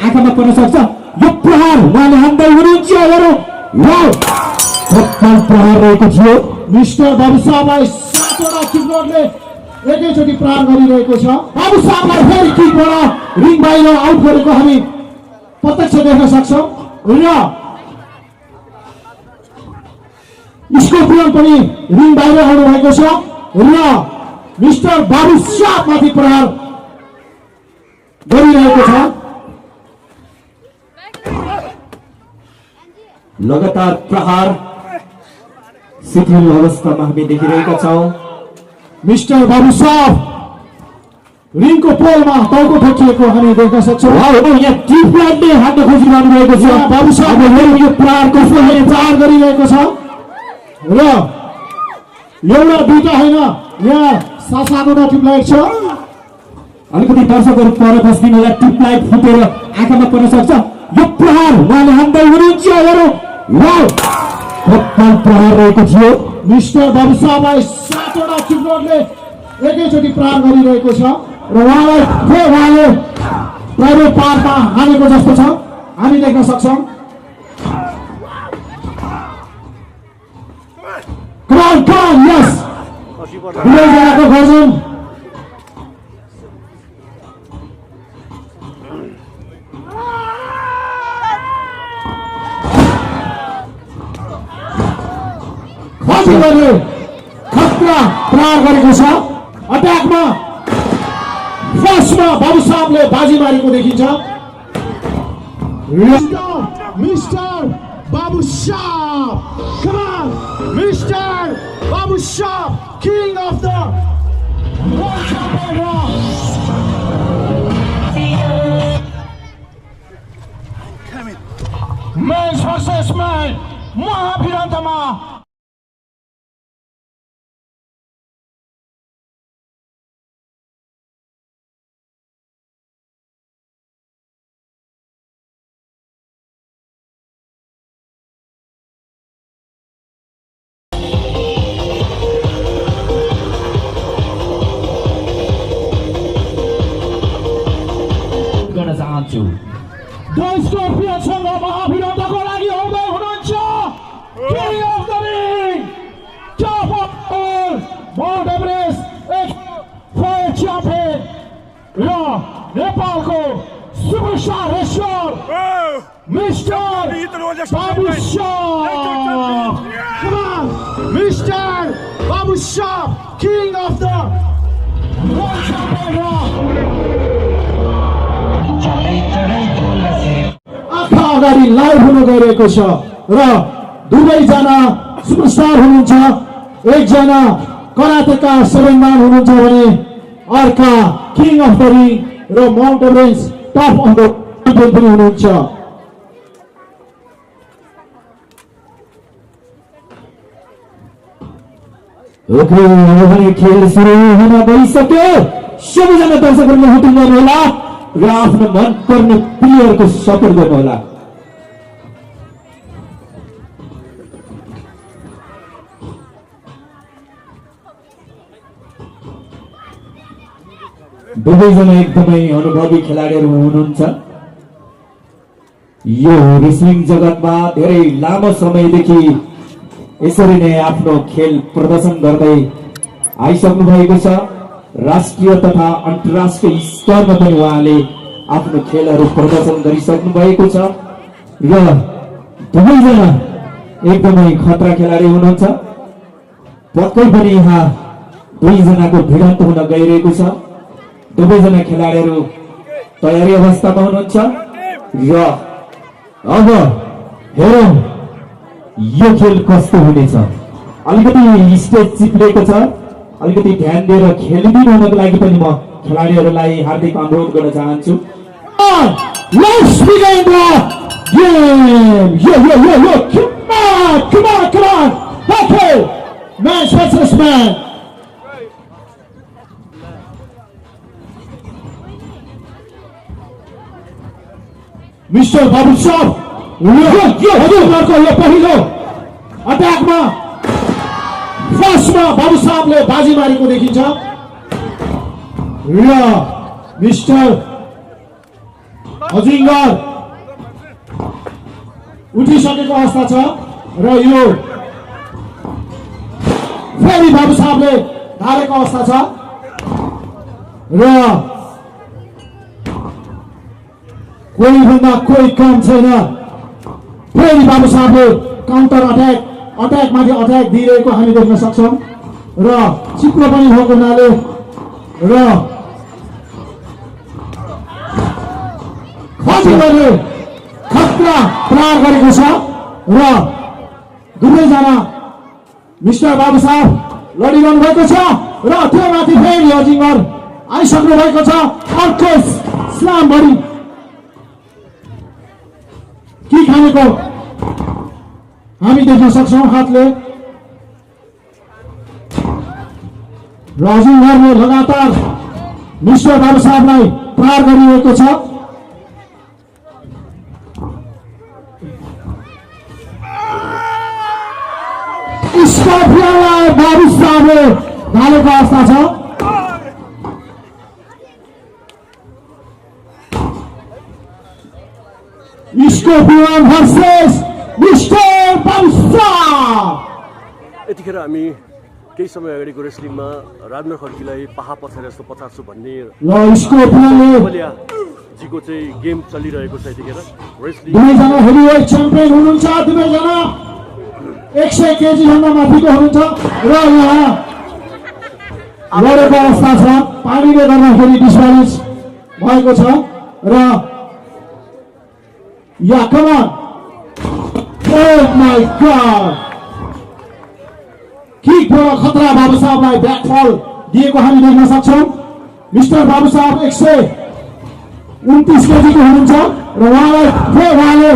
आँखामा पर्न सक्छ यो प्रहार उहाँले हान्दै हुनुहुन्छ हेरौँ प्रहार रहेको थियो मिस्टर बाबु साहबलाई 7 वटा किकरले एकैचोटि प्रहार गरिरहेको छ। बाबु साहबलाई फेरि किकबाट रिङ बाहिर आउट गरेको हामी प्रत्यक्ष देख्न सक्छौँ र स्कोपियन पनि रिङ बाहिर आउनु भएको छ र मिस्टर बाबु साहबमाथि प्रहार गरिरहेको छ। लगातार प्रहार शिथिल अवस्थामा हामी देखिरहेका छौँ। मिस्टर बाबु साहब रिङको पोलमा टाउको ठोकिएको हामी देख्न सक्छौँ। यहाँ ट्युबलाइटले हान्न खोजिरहनु भएको छ। बाबु साहबले यो प्रहार कसले प्रहार गरिरहेको छ र एउटा दुईटा होइन यहाँ 7-8 ट्युबलाइट छ। अलिकति दर्शकहरू पर बस्दिनलाई ट्युबलाइट फुटेर आँखामा पर्न सक्छ यो प्रहार उहाँले हान्दै हुनुहुन्छ हेरौँ प्रहार रहेको थियो मिस्टर बाबु साहबलाई 7 वटा किकरले एकैचोटि प्रहार गरिरहेको छ र उहाँले प्राइभेट पार्टमा हानेको जस्तो छ हामी देख्न सक्छौँ। यस दुवैजनाको गर्जन खतरा प्रहार गरेको छ। अट्याकमा फर्स्टमा बाबु साहबले बाजी मारेको देखिन्छ। मिस्टर बाबु साहब come on mister Babu Sahab king of the world champion men's versus men महाभिरन्तमा स्कर्पियनसँग महाभिरन्तको लागि आउँदै हुनुहुन्छ king of the ring top of all Mount Everest fire champion र नेपालको सुपरस्टार रेसलर मिस्टर बाबु साहब come on मिस्टर बाबु साहब king of the world champion अगाडि लाइभ हुन गइरहेको छ र दुवैजना सुपरस्टार हुनुहुन्छ। एकजना करातेका सबैमान हुनुहुन्छ भने अर्का किङ अफ द रिङ र Mount Everest top of the champion पनि हुनुहुन्छ। खेल सुरु हुन गइसक्यो। सबैजना दर्शकहरूले हुटिङ गर्नुहोला र आफ्नो मन पर्ने प्लेयरको सपोर्ट गर्नुहोला। दुवैजना एकदमै अनुभवी खेलाडीहरू हुनुहुन्छ। यो रेसलिङ जगतमा धेरै लामो समयदेखि यसरी नै आफ्नो खेल प्रदर्शन गर्दै आइसक्नु भएको छ। राष्ट्रिय तथा अन्तर्राष्ट्रिय स्तरमा पनि उहाँले आफ्नो खेलहरू प्रदर्शन गरिसक्नु भएको छ र दुवैजना एकदमै खतरा खेलाडी हुनुहुन्छ। पक्कै पनि यहाँ दुईजनाको भिडन्त हुन गइरहेको छ। दुवैजना खेलाडीहरू तयारी अवस्थामा हुनुहुन्छ र अब हेरौँ यो खेल कस्तो हुनेछ। अलिकति स्टेज चिप्लेको छ, अलिकति ध्यान दिएर खेलिदिनु हुनको लागि पनि म खेलाडीहरूलाई हार्दिक अनुरोध गर्न चाहन्छु। Let's begin the game. Come on. Okay, man versus man. Mister Babu साहब यो पहिलो अट्याकमा फर्स्टमा बाबु साहबले बाजी मारेको देखिन्छ र मिस्टर अजिङ्गर उठिसकेको अवस्था छ र यो फेरि बाबु साहबले धारेको अवस्था छ र कोही भन्दा कोही कम छैन। फेरि बाबु साहबले काउन्टर अट्याक माथि अट्याक दिइरहेको हामी देख्न सक्छौं र चिप्लो पनि भएको हुनाले र खजिलोले खतरा प्रहार गरेको छ र दुवैजना मिस्टर बाबु साहब लडिरहनु भएको छ र त्यो माथि फेरि अजिङ्गर आइसक्नु भएको छ। अर्को स्लाम बडी के खानेको हामी देख्न सक्छौं हातले र अजिङ्गरले लगातार मिस्टर बाबु साहबलाई प्रहार गरिरहेको छ। स्कर्पियनलाई बाबु साहबले ढालेको अवस्था छ। स्कर्पियन भर्सेस मिस्टर बाबु साहब। यतिखेर हामी केही समय अगाडिको रेस्लिङमा राजनर खड्कीलाई पाहा पछाडि जस्तो पछाड्छु भन्ने ल स्कर्पियनले जीको चाहिँ गेम चलिरहेको छ। यतिखेर रेस्लिङ दुवैजना हेभीवेट च्याम्पियन हुनुहुन्छ। दुवैजना 100 केजी भन्दा माथिको हुनुहुन्छ र यहाँ लडेको अवस्था छ। पानीले गर्दाखेरि डिसब्यालेन्स भएको छ र या कम अन ओह माय गॉड किकबाट खतरा बाबु साहबलाई ब्याकफल दिएको हामी देख्न सक्छौं। मिस्टर बाबु साहब 129 केजीको हुनुहुन्छ र उहाँले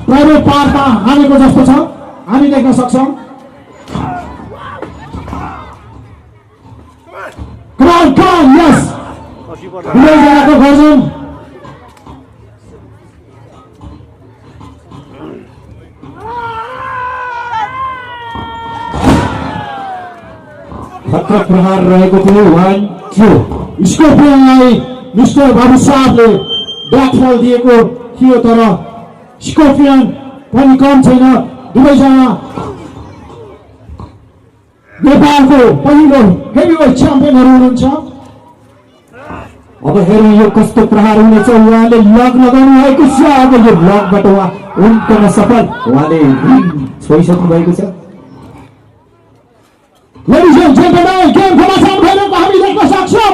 प्राइभेट पार्टमा हानेको जस्तो छ हामी देख्न सक्छौं। कम यस दुवैजनाको गर्जन खतरा प्रहार रहेको थियो। 1 2 स्कर्पियनलाई मिस्टर बाबु साहबले ब्याकफल दिएको थियो तर स्कर्पियन पनि कम छैन। दुवैजना नेपालको पहिलो हेभीवेट च्याम्पियनहरू हुनुहुन्छ। अब हेरौँ यो कस्तो प्रहार हुनेछ। उहाँले लक लगाउनु भएको छ। अब यो लकबाट उहाँ उम्कन सफल उहाँले रिङ छोइसक्नु भएको छ। Ladies and gentlemen, गेमको समाचार भइरहेको हामी देख्न सक्छौं।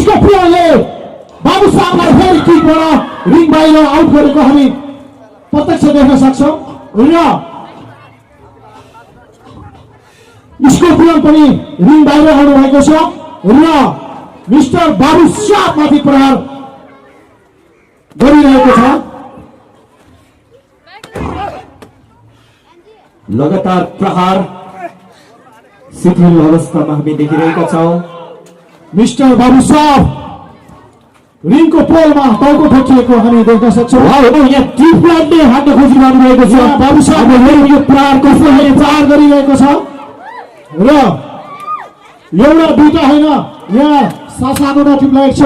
स्कर्पियनले बाबु साहबलाई फेरि किकबाट रिङ बाहिर आउट गरेको हामी प्रत्यक्ष देख्न सक्छौं र स्कर्पियन पनि रिङ बाहिर आउनु भएको छ र मिस्टर बाबु साहबमाथि प्रहार गरिरहेको छ। लगातार प्रहार शिथिल अवस्थामा हामी देखिरहेका छौं। मिस्टर बाबु साहब रिङको पोलमा टाउको ठोकिएको हामी देख्न सक्छौं। यहाँ ट्युबलाइटले हान्न खोजी गरिरहेको छ। बाबु साहबले यो प्रहार कसरी प्रहार गरिरहेको छ र एउटा दुईटा होइन यहाँ सातवटा ट्युबलाइट छ।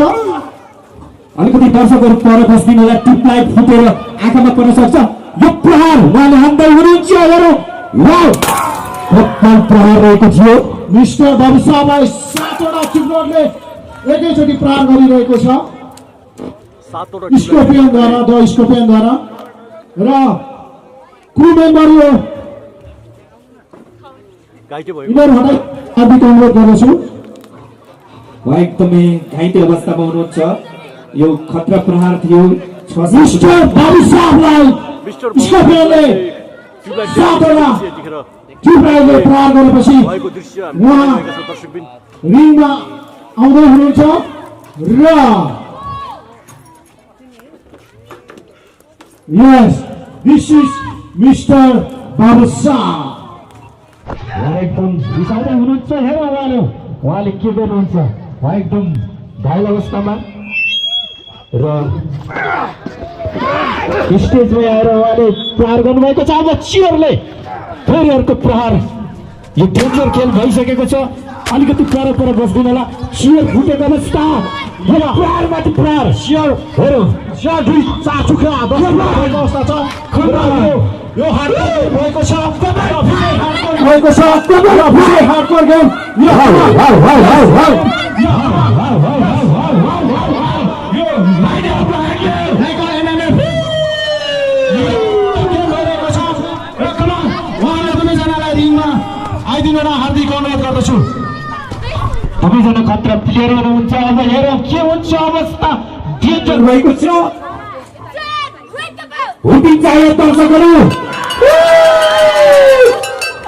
अलिकति दर्शकहरू पर बस्दिनलाई ट्युबलाइट फुटेर आँखामा पर्न सक्छ। यो प्रहार उहाँले हान्दै हुनुहुन्छ। हेरौँ प्रहार रहेको थियो। मिस्टर बाबु साहबलाई 7वटा ट्युबलाइटले एकैचोटि प्रहार गरिरहेको छ स्कर्पियनद्वारा द स्कर्पियनद्वारा र क्रू मेम्बर यो यिनीहरूलाई हार्दिक अनुरोध गर्दछु। उहाँ एकदमै घाइते अवस्थामा हुनुहुन्छ। यो खतरा प्रहार थियो। मिस्टर बाबु साहबलाई स्कर्पियनले 7वटा ट्युबलाइटले प्रहार गरेपछि उहाँ रिङमा आउँदै हुनुहुन्छ र यस दिस इज मिस्टर बाबु साहब एकदम रिसाउँदै हुनुहुन्छ। हेर उहाँले के गर्नुहुन्छ। उहाँ एकदम घायल अवस्थामा र स्टेजमा आएर उहाँले प्रहार गर्नुभएको छ। अब चियरले फेरि अर्को प्रहार। यो डेन्जर खेल भइसकेको छ। अलिकति पर बस्दिनला। चियर फुटेको अवस्था प्रहारमाथि प्रहार सियर दुई चाचुका भएको अवस्था छ यो हार्डकोर भएको छ भएको छ हार्डकोर गेम आइदिनु हार्दिक अनुरोध गर्दछु सबैजना खतरा प्लेयर हुनुहुन्छ अब हेरौँ के हुन्छ अवस्था डेन्जर भएको छ हुटी चाहियो दर्शकहरू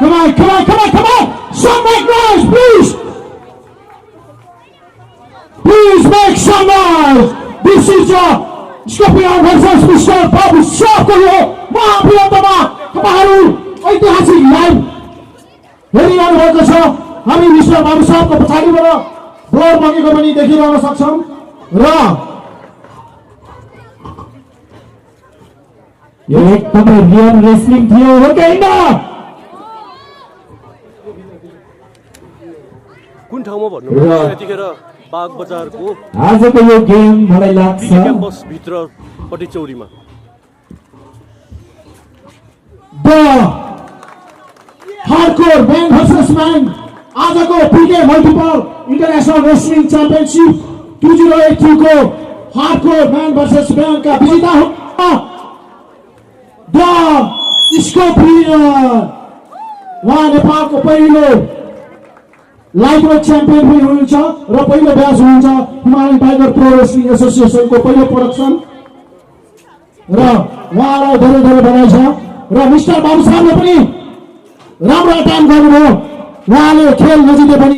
Come on! Some make noise, please! Please make some noise! This is Scorpion versus Mr. Babu Shopko महाभियन्तमा तपाईहरु ऐतिहासिक लाइभ हेरिरहनु भएको छ हामी मिस्टर बाबु साहबको पछाडिबाट ब्लर बगेको पनि देखिरहन सक्छौं र यो एकदमै रियल रेस्लिङ थियो हो कि हैन कुन ठाउँमा भन्नु यतिखेर बाग बजारको आजको यो गेम मलाई लाग्छ क्याम्पस भित्रपट्टि चौरीमा The hardcore man versus man आजको PK multiple international wrestling championship 2082 को हार्डकोर मैन वर्सेस मैन का विजेता हो द स्कर्पियन उहाँ नेपालको पहिलो लाइटवेट च्याम्पियन पनि हुनुहुन्छ र पहिलो ब्याच हुनुहुन्छ हिमालयन टाइगर प्रो रेस्लिङ एसोसिएसनको पहिलो प्रोडक्सन र उहाँलाई धेरै धेरै बधाई छ र मिस्टर बाबु साहबले पनि राम्रो अटेम्प गर्नुभयो उहाँले खेल नजिते पनि